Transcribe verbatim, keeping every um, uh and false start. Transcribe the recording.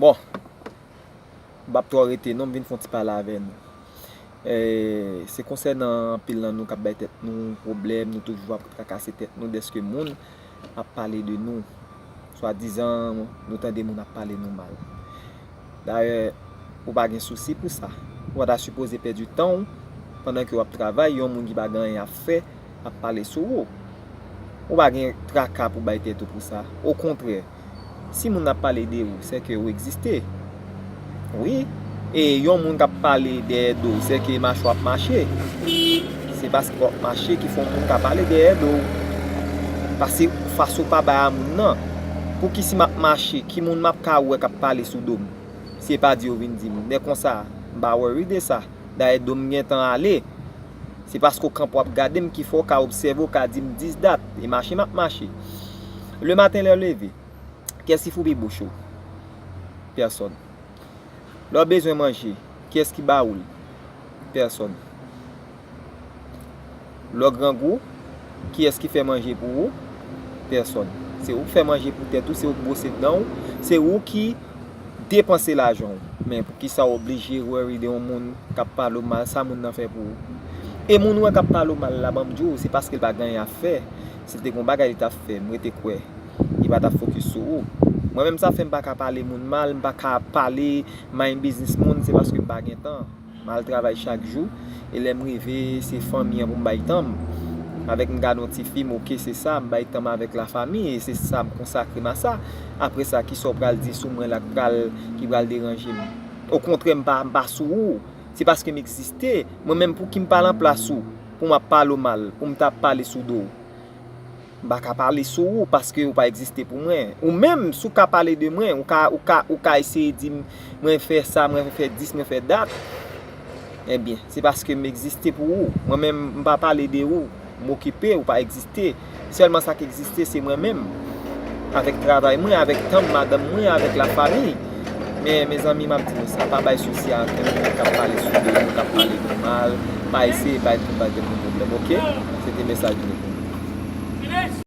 Bon, m p ap twò rete non, m vin fè yon ti pale avè nou. E, se konsènan anpil nan nou k ap bay tèt nou pwoblèm, nou toujou ap trakase tèt nou dèske moun ap pale de nou. Swadizan, nou tande moun ap pale nou mal. Dayè, ou pa gen sousi pou sa. Ou pa ta sipoze pèdi tan w pandan ke w ap travay, yon moun ki pa gen anyen ap fè, ap pale sou ou. Ou pa gen traka pou bay tèt ou pou sa. Okontrè, si moun ap pale de ou, se ke ou egziste. Wi. E yon moun k ap pale dèyè do w, se ke mache w ap mache. Se paske w ap mache ki fè yon moun ka pale dèyè do w. Paske fas ou pa bay a moun nan. Pouki si m ap mache, ki moun m ap ka wè k ap pale sou do m? Si e pa di yo vin di m. Men konsa, m pa worry de sa. Dayè do m gentan ale. Se paske w kanpe w ap gade m ki fè w ka obsève, w ka di m dis dat. E mache m ap mache. Le maten lè w leve, kiyès ki foubi bouch ou? Pèsòn. Lè w bezwen manje, kiyès ki ba ou l? Pèsòn. Lè w grangou, kiyès ki fè manje pou ou? Pèsòn. Se ou k fè manje pou tèt ou, se ou k bwose dan w, se ou ki depanse lajan w. Men poukisa w oblije worry de yon moun k ap pale w mal, sa moun nan fè pou ou? E moun ou wè k ap pale w mal la, ban m di w, se paske l pa gen anyen ap fè. Si l te gen yon bagay li t ap fè, m rete kwè li pa t ap fokis sou ou. Mwen menm sa fè m pa ka pale moun mal, m pa ka pale mind business moun, se paske m pa gen tan. M al travay chak jou, e lè m rive, se fanmi an pou m bay tan m. Avèk m gade yon ti fim, oke, se sa, m bay tan m avèk lafanmi, e se sa, m konsakre m a sa. Apre sa, kisa w pral di sou mwen la k pral, ki pral deranje m? Okontrè, m pa, m pa sou ou. Se paske m egziste. Mwen menm, pouki m pa nan plas ou, pou m ap pale w mal, pou m ta pale sou do w? M pa ka pale sou ou paske ou pa egziste pou mwen. Ou menm, si w ka pale de mwen, ou ka, ou ka, ou ka eseye di m, mwen fè sa, mwen fè dis, mwen fè dat. Ebyen, se paske m egziste pou ou. Mwen menm, m pa pale de ou. M okipe, ou pa egziste. Sèlman sa k egziste, se mwen menm. Avèk travay mwen, avèk tan m, madanm mwen, avèk lafanmi. Men, mezanmi, m ap di nou sa, pa bay sousi a ankenn moun k ap pale sou do nou, k ap pale nou mal. Pa eseye bay tout bagay nou pwoblèm, oke? Se te mesaj mwen.